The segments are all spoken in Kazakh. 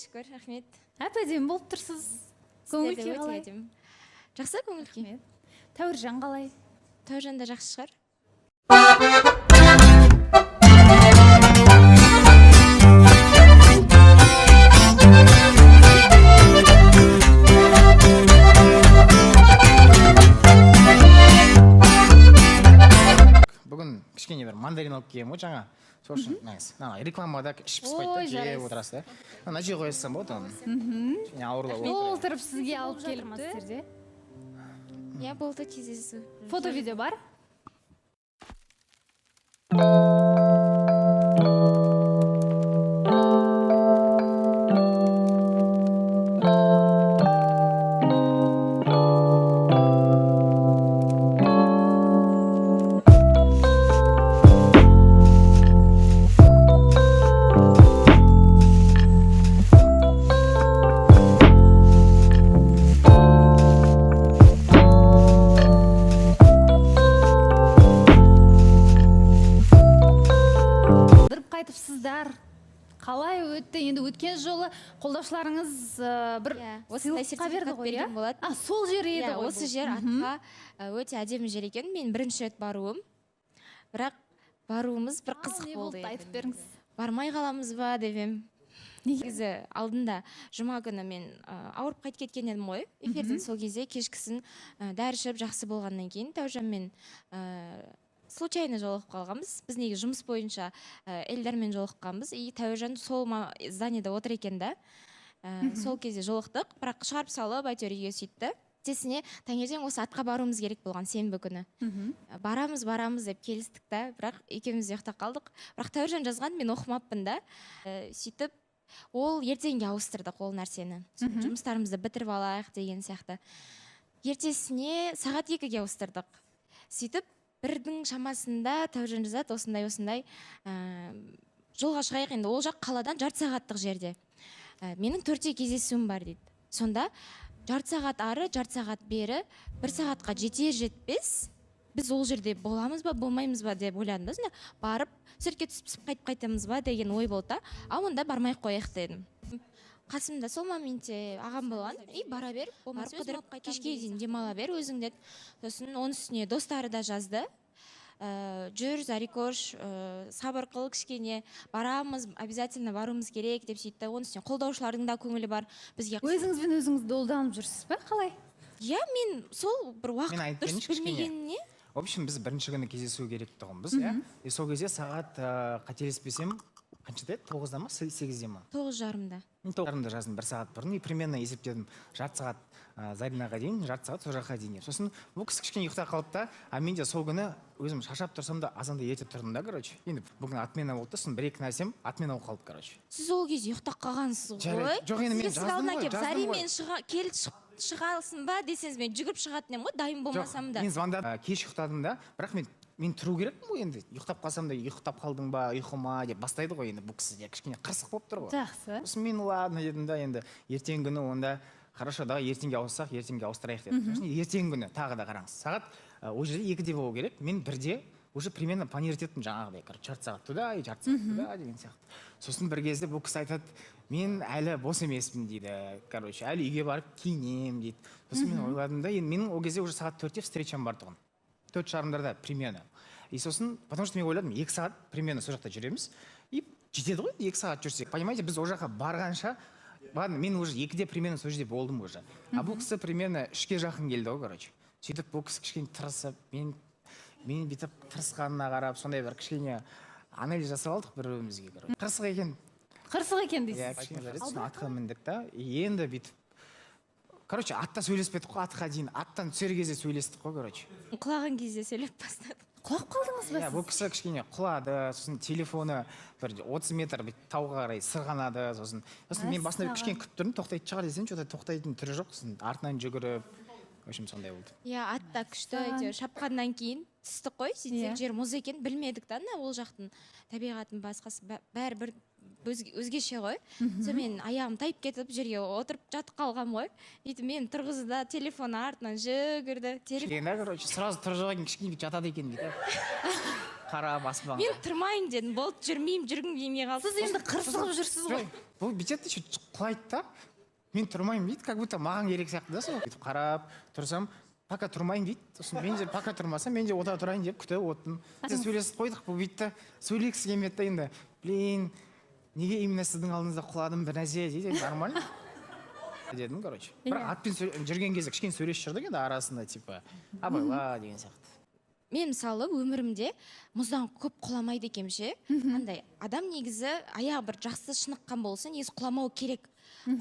Шүкір, рахмет. Әп әдемі болып тұрсыз. Көңіл Сіздер де күй өте қалай? әдемі. Жақсы көңіл күй. Рахмет. Тәуіржан қалай? Тәуіржан да жақсы шығар. Бүгін кішкене бір мандарин алып келгенмін ғой жаңа, сол үшін мынаңыз, мына рекламада іш пыспайды да, Ой, жеп жарайсыз. отырасыз да. Мына жей қоя салсам болады оны, кішкене ауырлау болып тұр. Толтырып сізге алып келіпті. Иә, болды кездесу. Фото, видео бар. Қыдырып қайтыпсыздар. Қалай өтті? Енді өткен жолы қолдаушыларыңыз бір Иә, осындай сыйлыққа берді сертификат ғой, иә? берген болатын. А, сол жер еді Иә, ғой осы бұл. жер атқа өте әдемі жер екен. Мен бірінші рет баруым. Бірақ баруымыз бір Ал, қызық не болды. болды, айтып беріңіз. Бармай қаламыз ба деп ем. Негізі алдында жұма күні мен ауырып қайтып кеткен едім ғой эфирден. Сол кезде кешкісін дәрі ішіп жақсы болғаннан кейін Тәужанмен случайно жолығып қалғанбыз. Біз негізі жұмыс бойынша Эльдармен жолыққанбыз, и Тәуіржан сол зданиеда отыр екен да. Сол кезде жолықтық, бірақ шығарып салып әйтеуір үйге сөйтті. Ертесіне таңертең осы атқа баруымыз керек болған, сенбі күні. Барамыз, барамыз деп келістік та, бірақ екеуміз де ұйықтап қалдық. Бірақ Тәуіржан жазған, мен оқымаппын да. Сөйтіп ол ертеңге ауыстырдық ол нәрсені, жұмыстарымызды бітіріп алайық деген сияқты. Ертесіне сағат 2-ге ауыстырдық. Сөйтіп 1-дің шамасында Тәуіржан жазады: осындай осындай, жолға шығайық енді, ол жақ қаладан жарты сағаттық жерде. Менің 4-те кездесуім бар дейді. Сонда жарты сағат ары, жарты сағат бері, бір сағатқа жетер жетпес біз ол жерде боламыз ба, болмаймыз ба деп ойладым да. Сонда барып суретке түсіп қайтып қайтамыз ба деген ой болды да. А онда бармай ақ қояйық дедім. Қасымда сол моментте ағам болған, и бара бер, болмаса қыдырып кешке дейін демала бер өзің деді. Сосын оның үстіне достары да жазды. Жүр, Зарикош, сабыр қыл кішкене, барамыз, обязательно баруымыз керек деп сөйтті. Оның үстіне қолдаушылардың да көңілі бар бізге. Өзіңізбен өзіңіз долданып жүрсіз бе, қалай? Иә, мен сол бір Мен уақыт айтып дұрыс берейінші кішкене. білмегеніне. В общем, біз бірінші күні кездесу керек тұғынбыз, иә, и сол кезде сағат қателеспесем, қаншада еді, 9-да ма, 8-де ма? 9:30-да. Мен 9:30-да жаздым, бір сағат бұрын, и примерно есептедім: жарты сағат Заринаға дейін, жарты сағат сол жаққа дейін деп. Сосын бұл кісі кішкене ұйықтап қалды да, а мен де сол күні өзім шаршап тұрсам да, азанда ерте тұрдым да. Короче, енді бүгін отмена болды да, сосын бір екі нәрсем отмена болып қалды, короче. Сіз ол кезде ұйықтап қалғансыз ғой. Жарайды. Жоқ, енді мен Сізге жаздым алдына ғой, келіп, жаздым Зари, ғой. мен шыға, кел, шығасың ба десеңіз, мен жүгіріп шығатын едім ғой, дайын болмасам да. Мен звондадым, кеш ұйықтадым да, бірақ мен тұру керекпін ғой енді. Ұйықтап қалсам да, ұйықтап қалдың ба, ұйқы ма деп бастайды ғой енді. Бұл кісі де кішкене қырсық болып тұр ғой. Жақсы. Сосын мен ладно дедім да, енді ертеңгі күні онда хорошо, давай ертеңге ауыссақ, ертеңге ауыстырайық дедім. Сосын ертеңгі күні тағы да қараңыз, сағат ол жерде 2-де болу керек, мен 1-де уже примерно планировать еттім жаңағыдай, короче, жарты сағат туда и жарты сағат туда деген сияқты. Сосын бір кезде бұл кісі айтады: мен әлі бос емеспін дейді, короче, әлі үйге барып киінемін дейді. Сосын мен ойладым да, енді менің ол кезде уже сағат 4-те встречам бар тұғын, 4:30-дарда примерно. И сосын, потому что мен ойладым, 2 сағат примерно сол жақта жүреміз и жетеді ғой 2 сағат жүрсек, понимаете. Біз ол жаққа барғанша, ладно, мен уже 2-де примерно сол жерде болдым уже, а бұл кісі примерно 3-ке жақын келді ғой, короче. Сөйтіп бұл кісі кішкене тырысып, мен бүйтіп тырысқанына қарап, сондай бір кішкене анализ жасап алдық бір бірімізге, короче, қырсық екен. Қырсық екен Иә, дейсіз. кішкене жарайды. Сосын атқа міндік та, енді бүйтіп, короче, атта сөйлеспедік қой атқа дейін, аттан түсер кезде сөйлестік қой, короче. Құлаған кезде сөйлеп бастадық. Құлап қалдыңыз ба Иә, сіз? бұл кісі кішкене құлады, сосын телефоны бір 30 метр бүйтіп тауға қарай сырғанады. Сосын мен басында Мәссаған. кішкене күтіп тұрдым, тоқтайтын шығар десем, че то тоқтайтын түрі жоқ. Сосын артынан жүгіріп, в общем, сондай болды. Иә, атта күшті әйтеуір шапқаннан кейін түстік қой, сөйтсек, Иә. жер мұз екен, білмедік та ана ол жақтың табиғатын, басқасы бәрі бір өзгеше ғой. Сонымен аяғым тайып кетіп, жерге отырып жатып қалғанмын ғой. Сөйтіп мені тұрғызды да, телефон артынан жүгірді. Кішкене, короче, сразу тұрып жоқ екен, кішкене бүйтіп жатады екен дейді. Қарап аспанға. Мен тұрмаймын дедім, болды, жүрмеймін, жүргім келмей қалды. Сіз енді қырсығып жүрсіз ғой. Жоқ, бұл бүйтеді, еще құлайды да, мен тұрмаймын дейді, как будто маған керек сияқты да. Сол бүйтіп қарап тұрсам, пока тұрмаймын дейді. Сосын мен де пока тұрмасам, мен де отыра тұрайын деп күтіп отырдым. Біз сөйлесіп қойдық, бұл бүйтті, сөйлегісі келмеді да енді. Блин, неге именно сіздің алдыңызда құладым, бір нәрсе дейді. Енді нормально дедім, короче. Бірақ атпен жүрген кезде кішкене сөйлесіп жүрдік енді арасында, типа абайла деген сияқты. Мен, мысалы, өмірімде мұздан көп құламайды екенмін ше. Андай адам негізі аяғы бір жақсы шыныққан болса, негізі құламау керек.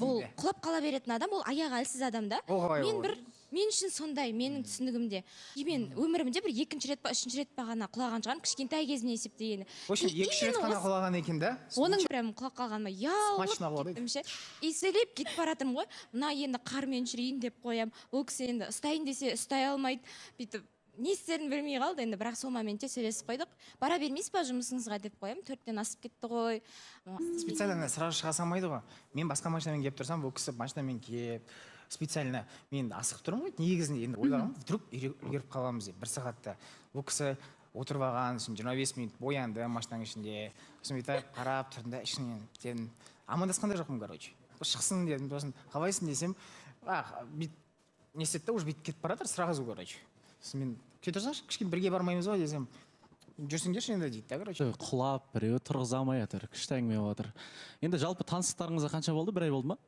Ол құлап қала беретін адам, ол аяғы әлсіз адам да. Ол қалай Мен ол? бір мен үшін сондай, менің түсінігімде. И мен өмірімде бір екінші рет па, үшінші рет па ғана құлаған шығармын, кішкентай кезімнен есептегенде. В общем, И екі үш рет именно қана құлаған екен да. Оның прям құлап қалғаныма ұялып Смачно құлады. кеттім ше. И сөйлеп кетіп бара жатырмын ғой, мына енді қармен жүрейін деп қоямын. Ол кісі енді ұстайын десе, ұстай алмайды, бүйтіп не істерін білмей қалды енді. Бірақ сол моментте сөйлесіп қойдық. Бара бермейсіз ба жұмысыңызға деп қоямын, 4-тен асып кетті ғой. Специально сразу шыға салмайды ғой. Мен басқа машинамен келіп тұрсам, бұл кісі машинамен келіп, специально. Мен асығып тұрмын ғой негізінде, енді ойлағанмын, вдруг үлгеріп қаламыз деп бір сағатта. Бұл кісі отырып алған, сосын 25 минут боянды машинаның ішінде. Сосын бүйтіп қарап тұрдым да, ішінен дедім, амандасқан да жоқпын, короче, шықсын дедім. Сосын қалайсың десем, а бүйтіп не істеді да, уже бүйтіп кетіп бара жатыр сразу, короче. Сосын мен, күте тұрсаңшы кішкене, бірге бармаймыз ба десем, жүрсеңдерші енді дейді да, короче. Құлап, біреуі тұрғыза алмай жатыр, күшті әңгіме болып жатыр. Енді жалпы таныстықтарыңызға қанша болды? Бір ай болды ма?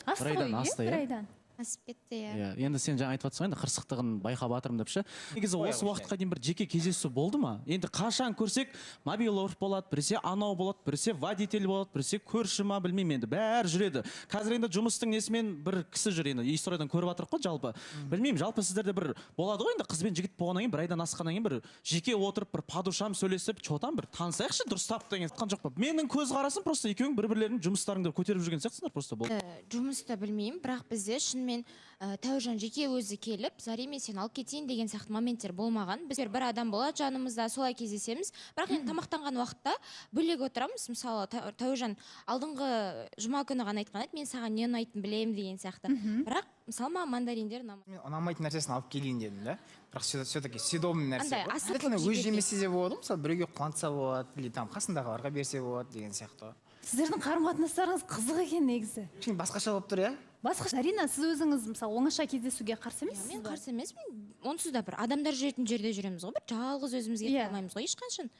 Асты Бір айдан ғой, асты, иә, бір иә? айдан. Асып кетті, иә. Иә, енді сен жаңа айтып жатрсың ғой енді, қырсықтығын байқап жатырмын деп ше. Негізі Ой, осы ой, уақытқа дейін бір жеке кездесу болды ма? Енді қашан көрсек, мобилограф болады, біресе анау болады, біресе водитель болады, біресе көрші ма, білмеймін енді, бәрі жүреді. Қазір енді жұмыстың несімен бір кісі жүр енді, историядан көріп жатырмық қой жалпы. Білмеймін, жалпы сіздерде бір болады ғой енді, қыз бен жігіт болғаннан кейін, бір айдан асқаннан кейін бір жеке отырып, бір по душам сөйлесіп, че там, бір танысайықшы дұрыстап деген айтқан жоқ па? Менің көзқарасым, просто екеуің бір бірлерінің жұмыстарыңды көтеріп жүрген сияқтысыңдар просто, болды. Жұмысты білмеймін, бірақ бізде шынымен Тәуіржан жеке өзі келіп, Зари, мен сені алып кетейін деген сияқты моменттер болмаған. Біздер бір адам болады жанымызда, солай кездесеміз. Бірақ енді тамақтанған уақытта бөлек отырамыз. Мысалы, Тәуіржан алдыңғы жұма күні ғана айтқан еді, мен саған не ұнайтынын білемін деген сияқты. Бірақ мысалы, маған мандариндер ұнамайды. Мен ұнамайтын нәрсесін алып келейін дедім да, бірақ все таки съедобный нәрсе Андай ғой. асыл Обязательно көп өзі жібермей. жемесе де болады ғой, мысалы, біреуге қуантса болады или там қасындағыларға берсе болады деген сияқты. Сіздердің қарым қатынастарыңыз қызық екен негізі. Кішкене басқаша болып тұр, иә. Басқа, Зарина, сіз өзіңіз, мысалы, оңаша кездесуге қарсы емессіз Мен ба? қарсы емеспін. Онсыз да бір адамдар жүретін жерде жүреміз ғой, бір жалғыз өзімізге қалмаймыз ғой ешқашан.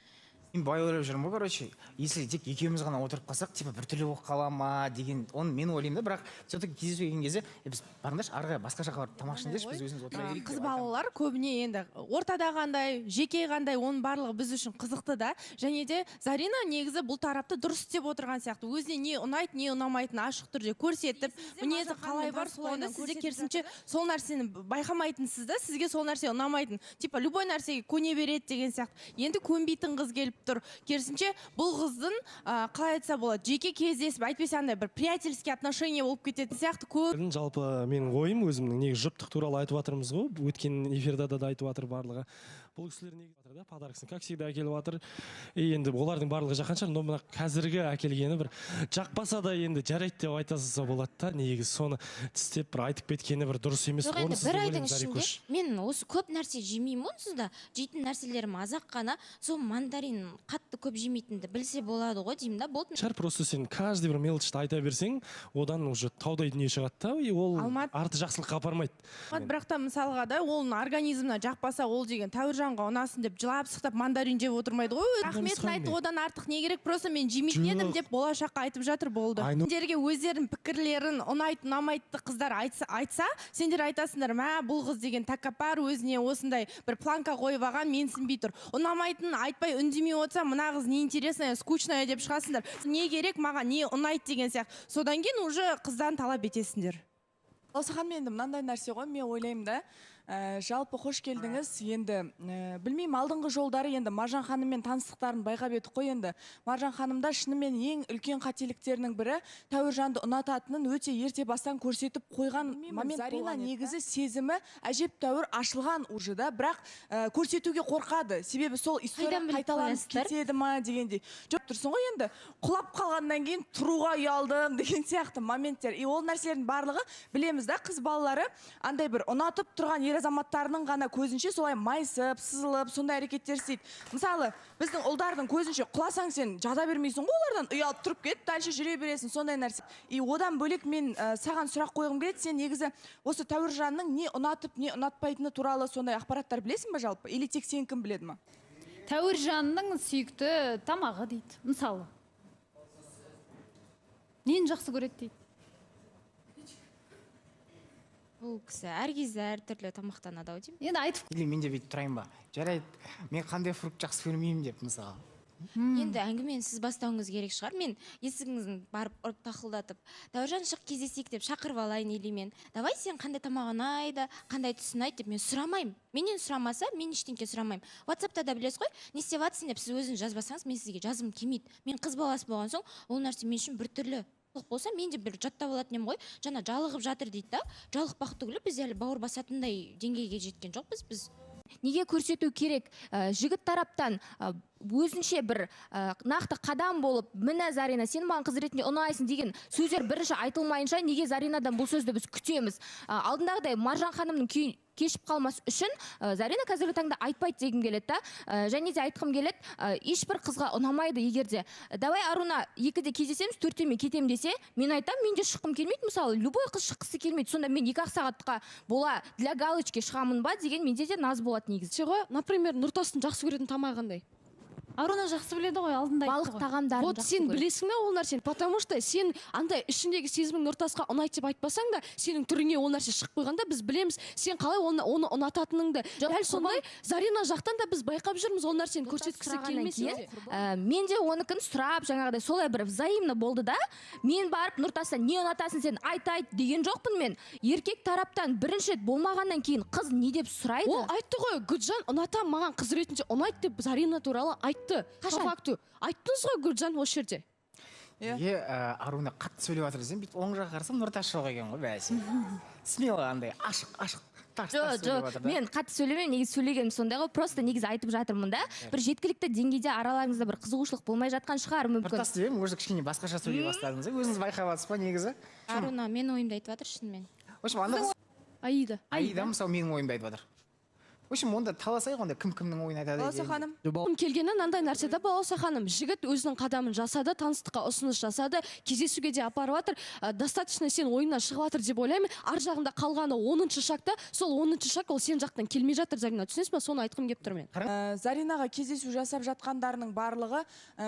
Мен былай ойлап жүрмін ғой, короче, если тек екеуміз ғана отырып қалсақ, типа біртүрлі болып қала ма деген, оны мен ойлаймын да. Бірақ все таки кездесуге келген кезде: «Е, біз барыңдаршы ары қарай, басқа жаққа барып тамақ ішіңдерші, біз өзіміз отыра берейік», Қыз деп айтамын. балалар көбіне енді ортада қандай, жеке қандай, оның барлығы біз үшін қызықты да. Және де Зарина негізі бұл тарапты дұрыс істеп отырған сияқты. Өзіне не ұнайды, не ұнамайтынын ашық түрде көрсетіп, мінезі қалай бар, солай. Онда сізде керісінше сол нәрсені байқамайтынсыз да, сізге сол нәрсе ұнамайтын, типа любой нәрсеге көне береді деген сияқты. Енді көнбейтін қыз келіп тұр. Керісінше бұл қыздың қалай айтса болады, жеке кездесіп, әйтпесе андай бір приятельский отношение болып кететін сияқты көп. Жалпы менің ойым өзімнің, негізі жұптық туралы айтып жатырмыз ғой, өткен эфирда да айтып жатыр барлығы. Бұл кісілер негізі жатыр да, подаркасын как всегда әкеліп жатыр. И енді олардың барлығы жаққан шығар, но мына қазіргі әкелгені бір жақпаса да, енді жарайды деп айта салса болады да. Негізі соны тістеп бір айтып кеткені бір дұрыс емес. Жоқ, енді Орынсыз бір деп айдың ойлаймын, ішінде Зарикош. мен осы көп нәрсе жемеймін, онсыз да жейтін нәрселерім аз ақ қана. Сол мандарин қатты көп жемейтінді білсе болады ғой деймін да, болды. Шығар, просто сен каждый бір мелочьті айта берсең, одан уже таудай дүние шығады да, и ол Алмат- арты жақсылыққа апармайды. Бірақ та мысалға да, оның организміне жақпаса, ол деген Тәуіржанға ұнасын деп жылап сықтап мандарин жеп отырмайды ғой. Рахметін айтты, одан артық не керек? Просто мен жемейтін едім Жоқ. деп болашаққа айтып жатыр, болды. Сендерге өздерінің пікірлерін, ұнайды, ұнамайды қыздар айтса, сендер айтасыңдар: мә, бұл қыз деген тәкаппар, өзіне осындай бір планка қойып алған, менсінбей тұр. Ұнамайтынын айтпай, үндемей отырса, мына қыз неинтересная, скучная деп шығасыңдар. Не керек маған, не ұнайды деген сияқты. Содан кейін уже қыздан талап етесіңдер. Балауса ханым, енді мынандай нәрсе ғой, мен ойлаймын да, жалпы қош келдіңіз. Енді білмеймін, алдыңғы жолдары енді Маржан ханыммен таныстықтарын байқап едік қой енді. Маржан ханымда шынымен ең үлкен қателіктерінің бірі Тәуіржанды ұнататынын өте ерте бастан көрсетіп қойған момент. Зарина негізі сезімі әжептәуір ашылған уже да, бірақ көрсетуге қорқады. Себебі сол история Қайдан біліп қайталанып қоясыздар? кетеді ма дегендей. Жоқ, тұрсың ғой енді, құлап қалғаннан кейін тұруға ұялдым деген сияқты моменттер. И ол нәрселердің барлығы білеміз да, қыз балалары андай бір ұнатып тұрған ер азаматтарының ғана көзінше солай майысып, сызылып, сондай әрекеттер істейді. Мысалы, біздің ұлдардың көзінше құласаң, сен жата бермейсің ғой, олардан ұялып тұрып кетіп, дальше жүре бересің, сондай нәрсе. И одан бөлек мен саған сұрақ қойғым келеді. Сен негізі осы Тәуіржанның не ұнатып, не ұнатпайтыны туралы сондай ақпараттар білесің ба жалпы, или тек сенікін біледі ма? Тәуіржанның сүйікті тамағы дейді, мысалы, нені жақсы көреді дейді. Бұл кісі әр кезде әртүрлі тамақтанады ау деймін. Енді айтып Или мен де бүйтіп тұрайын ба? Жарайды, мен қандай фрукт жақсы көрмеймін деп, мысалы. Енді әңгімені сіз бастауыңыз керек шығар. Мен есігіңіздің барып ұрып, тақылдатып, «Тәуіржан, шық, кездесейік» деп шақырып алайын, или мен «Давай, сен қандай тамақ ұнайды, қандай түс ұнайды» деп мен сұрамаймын. Менен сұрамаса, мен ештеңке сұрамаймын. Ватсапта да білесіз ғой, «Не істеп жатырсың» деп сіз өзіңіз жазбасаңыз, мен сізге жазғым келмейді. Мен қыз баласы болған соң, ол нәрсе мен үшін біртүрлі болса, мен де бір жаттап алатын едім ғой. Жаңа жалығып жатыр дейді да. Жалықпақ түгілі, біз әлі бауыр басатындай деңгейге жеткен жоқпыз біз. Неге көрсету керек? Жігіт тараптан өзінше бір нақты қадам болып, «Міне, Зарина, сен маған қыз ретінде ұнайсың» деген сөздер бірінші айтылмайынша, неге Заринадан бұл сөзді біз күтеміз? Алдындағыдай Маржан ханымның күйін кешіп қалмас үшін Зарина қазіргі таңда айтпайды дегім келеді да. Және де айтқым келеді, ешбір қызға ұнамайды, егер де «Давай, Аруна, 2-де кездесеміз, 4-те мен кетемін» десе, мен айтамын, мен де шыққым келмейді. Мысалы, любой қыз шыққысы келмейді. Сонда мен 2-ақ сағатқа бола для галочки шығамын ба деген менде де наз болады негізі. Ғой, например, Нұртастың жақсы көретін тамағы қандай? Аруна жақсы біледі ғой, алдында айтты Балық ғой. тағамдарын Вот жақсы сен көреді. білесің да ол нәрсені, потому что сен андай ішіндегі сезімің Нұртасқа ұнайды деп айтпасаң да, сенің түріңе ол нәрсе шығып қойғанда, біз білеміз сен қалай оны ұнататыныңды. Дәл сондай Зарина жақтан да біз байқап жүрміз, ол нәрсені көрсеткісі Сұрағаннан келмесе кейін, де. Мен де оныкін сұрап, жаңағыдай солай бір взаимно болды да. Мен барып Нұртастан «Не ұнатасың сен, айт, айт» деген жоқпын. Мен еркек тараптан бірінші рет болмағаннан кейін, қыз не деп сұрайды? Ол айтты ғой, Гүлжан ұнатамын, маған қыз ретінде ұнайды деп Зарина туралы айтты. По Қашан? факту айттыңыз ғой, Гүлжан, осы жерде. Иә. Неге Аруна қатты сөйлеп жатыр десем, бүйтіп оң жаққа қарасам, Нұртас жоқ екен ғой. Бәсе, смело андай ашық ашық тарс Жоқ, тарс сөйлеп жоқ, жатыр да. мен қатты сөйлемеймін негізі. Сөйлегенім сондай ғой, просто негізі айтып жатырмын да, бір жеткілікті деңгейде араларыңызда бір қызығушылық болмай жатқан шығар мүмкін. Нұртас деп едім, уже кішкене басқаша сөйлей бастадыңыз, өзіңіз байқап жатсыз ба негізі? Аруна мен ойымды айтып жатыр шынымен. В общем, ана қыз Аида. Аида, мысалы, менің ойымды айтып жатыр. В общем, онда таласайық, онда кім кімнің ойын айтады Балауса екен. ханым. Келгені мынандай нәрсе да, Балауса ханым: жігіт өзінің қадамын жасады, таныстыққа ұсыныс жасады, кездесуге де апарып жатыр. Достаточно сен ойыңнан шығып жатыр деп ойлаймын. Ар жағында қалғаны 10-шы шагта, сол 10-шы шаг ол сен жақтан келмей жатыр, Зарина, түсінесің ба? Соны айтқым келіп тұр мен. Заринаға кездесу жасап жатқандарының барлығы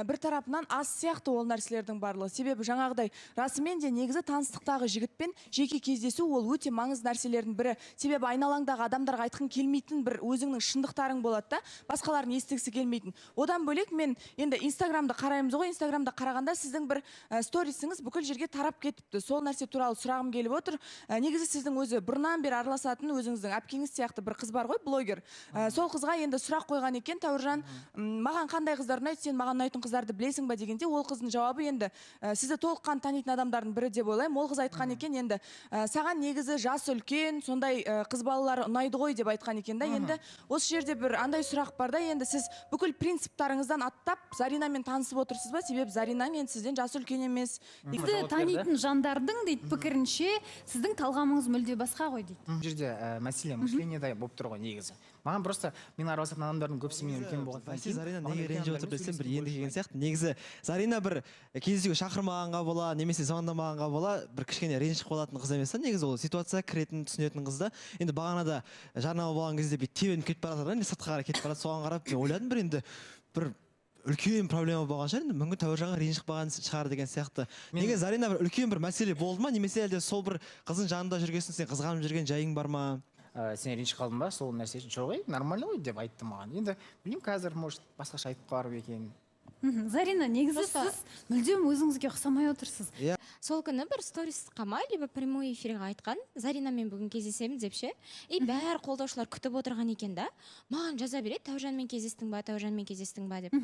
бір тарапынан аз сияқты ол нәрселердің барлығы. Себебі жаңағыдай, расымен де, негізі таныстықтағы жігітпен жеке кездесу ол өте маңызды нәрселердің бірі. Себебі айналаңдағы адамдарға айтқың келмейтін бір өзіңнің шындықтарың болады да, басқалардың естігісі келмейтін. Одан бөлек, мен енді Инстаграмды қараймыз ғой, Инстаграмда қарағанда, сіздің бір сторисіңіз бүкіл жерге тарап кетіпті. Сол нәрсе туралы сұрағым келіп отыр. Негізі сіздің өзі бұрыннан бері араласатын өзіңіздің әпкеңіз сияқты бір қыз бар ғой, блогер. Сол қызға енді сұрақ қойған екен Тәуіржан, «Маған қандай қыздар ұнайды, сен маған ұнайтын қыздарды білесің ба?» дегенде, ол қыздың жауабы енді, сізді толыққан танитын адамдардың бірі деп ойлаймын, ол қыз айтқан екен енді, «Саған негізі жасы үлкен сондай қыз балалары ұнайды ғой» деп айтқан екен да. Енді осы жерде бір андай сұрақ бар да: енді сіз бүкіл принциптарыңыздан аттап Заринамен танысып отырсыз ба? Себебі Заринаң енді сізден жасы үлкен емес. Сізді Жауап берді. танитын жандардың, дейді, пікірінше, сіздің талғамыңыз мүлде басқа ғой дейді. Бұл жерде мәселе мышлениеда болып тұр ғой негізі. Маған просто мен араласатын адамдардың көбісі менен үлкен болғаннан Бәсе, кейін, Зарина маған неге үлкен ренжіп отыр адамдармен десем, бір сөйлескен енді больше келген сияқты. Негізі Зарина бір кездесуге шақырмағанға бола немесе звондамағанға бола бір кішкене ренжіп қалатын қыз емес та. Негізі ол ситуацияға кіретін, түсінетін қыз да. Енді бағанада жарнама болған кезде бүйтіп тебініп кетіп бара жатыр да, енді сыртқа қарай кетіп барады. Соған қарап мен ойладым, бір енді бір үлкен проблема болған шығар, енді мүмкін Тәуіржанға ренжіп қалған шығар деген сияқты. Неге, Зарина, бір үлкен бір мәселе болды ма, немесе әлде сол бір қыздың жанында жүрген, сен қызғанып жүрген жайың бар ма? Сен ренжіп қалдың ба сол нәрсе үшін? Жоқ, ей, нормально ғой деп айтты маған. Енді білмеймін, қазір, может, басқаша айтып қалар ма екен. Зарина, негізі сіз мүлдем өзіңізге ұқсамай отырсыз. Иә. Сол күні бір сторисқа ма, либо прямой эфирге айтқан, «Заринамен бүгін кездесемін» деп ше. И бәрі қолдаушылар күтіп отырған екен да. Маған жаза береді: «Тәужанмен кездестің ба, Тәужанмен кездестің ба?» деп.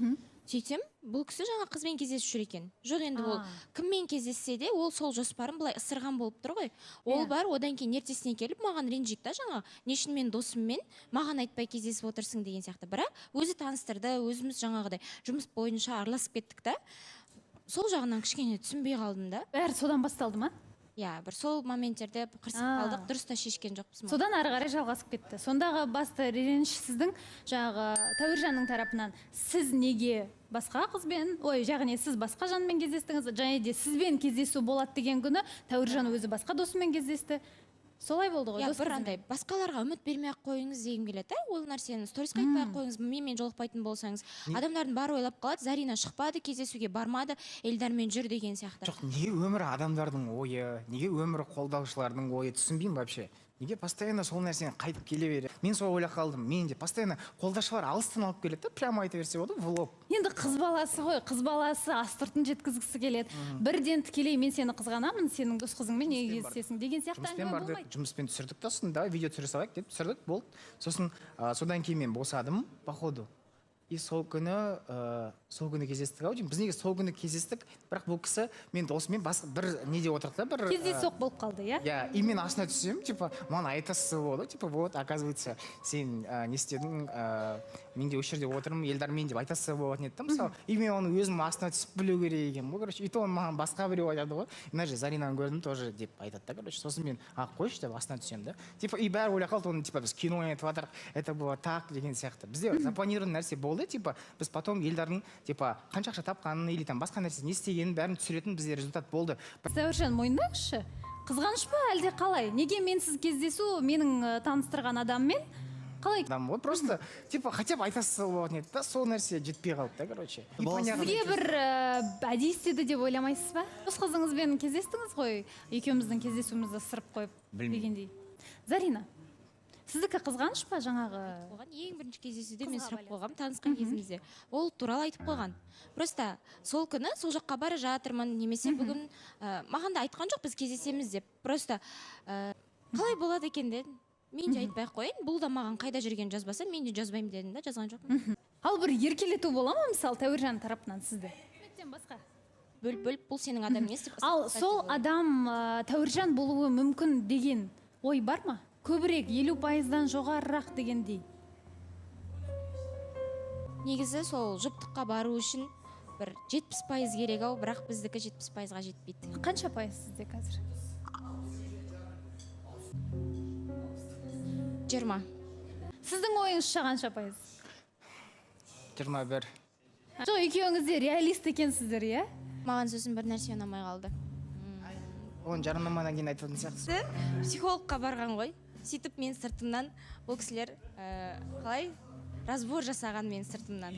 Сөйтсем, бұл кісі жаңа қызбен кездесіп жүр екен. Жоқ, енді ол кіммен кездессе де, ол сол жоспарын былай ысырған болып тұр ғой ол. Бар, одан кейін ертесіне келіп маған ренжиді да, жаңа «Не үшін мен досыммен маған айтпай кездесіп отырсың?» деген сияқты. Бірақ өзі таныстырды, өзіміз жаңағыдай жұмыс бойынша араласып кеттік та. Сол жағынан кішкене түсінбей қалдым да. Бәрі содан басталды ма? Иә, бір сол моменттерде қырсығып қалдық, дұрыс та шешкен жоқпыз. Содан ары қарай жалғасып кетті. Сондағы басты реніш сіздің жаңағы Тәуіржанның тарапынан: сіз неге басқа қызбен, ой, яғни сіз басқа жанмен кездестіңіз және де сізбен кездесу болады деген күні Тәуіржан өзі басқа досымен кездесті. Солай болды ғой? Иә. Дос Бір қызымен. андай басқаларға үміт бермей ақ қойыңыз дегім келеді да. Ол нәрсені сторисқа айтпай ақ қойыңыз, менімен жолықпайтын болсаңыз. Адамдардың бәрі ойлап қалады: Зарина шықпады, кездесуге бармады, Эльдармен жүр деген сияқты. Жоқ, неге өмірі адамдардың ойы, неге өмірі қолдаушылардың ойы, түсінбеймін вообще. Неге постоянно сол нәрсені қайтып келе береді? Мен солай ойлап қалдым. Мен де постоянно қолдаушылар алыстан алып келеді да, прямо айта берсе болады в лоб. Енді қыз баласы ғой, қыз баласы астыртын жеткізгісі келеді. Бірден тікелей «мен сені қызғанамын, сенің дос қызыңмен неге кездесесің» деген сияқты Жұмыспен әңгіме бардық. болмайды. Жұмыспен түсірдік та, сосын давай видео түсіре салайық деп түсірдік, болды. Сосын содан кейін мен босадым походу, и сол күні кездестік ау деймін. Біз неге сол күні кездестік, бірақ бұл кісі мен досыммен басқа бір неде отырдық та, бір Кездейсоқ болып қалды, иә? Иә, и мен астына түсемін, типа маған айтасы болды, типа вот, оказывается, сен не істедің, мен де осы жерде отырмын Елдармен деп айтасы болатын еді да, мысалы. И мен оны өзім астына түсіп білу керек екенмін ғой, короче. И то маған басқа біреу айтады ғой: «Мына жерде Заринаны көрдім тоже», — деп айтады да, короче. Сосын мен: «А, қойшы», — деп астына түсемін да. Типа, и бәрі ойлап қалды оны, типа біз кино ойнатып жатырық, это было так деген сияқты. Бізде запланированный нәрсе болды, типа біз потом Елдардың типа қанша ақша тапқанын или там басқа нәрсе не істегенін, бәрін түсіретін бізде результат болды. Тәуіржан, мойындаңызшы, қызғаныш па, әлде қалай? Неге менсіз кездесу, менің таныстырған адаммен қалай? Адам ғой, просто типа хотя бы айтасы болатын еді да, сол нәрсе жетпей қалды да, короче. Непонятно. Сізге бір әдейі істеді деп ойламайсыз ба? Дос қызыңызбен кездестіңіз ғой, екеуміздің кездесуімізді ысырып қойып Білмеймін. дегендей. Зарина, сіздікі қызғаныш па жаңағы? Қойған, ең бірінші кездесуде мен сұрап қойғанмын, танысқан кезімізде ол туралы айтып қойған. Просто сол күні сол жаққа бара жатырмын немесе бүгін маған да айтқан жоқ, біз кездесеміз деп. Просто қалай болады екен дедім, мен де айтпай ақ қояйын, бұл да маған қайда жүргенін жазбаса, мен де жазбаймын дедім да, жазған жоқпын. Ал бір еркелету бола ма, мысалы, Тәуіржан тарапынан сізді басқа? Бөліп бөліп, бұл сенің адам емес деп. Ал сол адам Тәуіржан болуы мүмкін деген ой бар ма? Көбірек, 50%-дан жоғарырақ дегендей. Негізі сол жұптыққа бару үшін бір 70% керек ау, бірақ біздікі 70%-ға жетпейді. Қанша пайыз сізде қазір? 20. Сіздің ойыңызша қанша пайыз? 21. Жоқ, екеуіңіз де реалист екенсіздер, иә? Маған сосын бір нәрсе ұнамай қалды. Оны жарнамадан кейін айтатын сияқтысыз. Психологқа барған ғой. Сөйтіп мен сыртымнан бұл кісілер қалай разбор жасаған мен сыртымнан.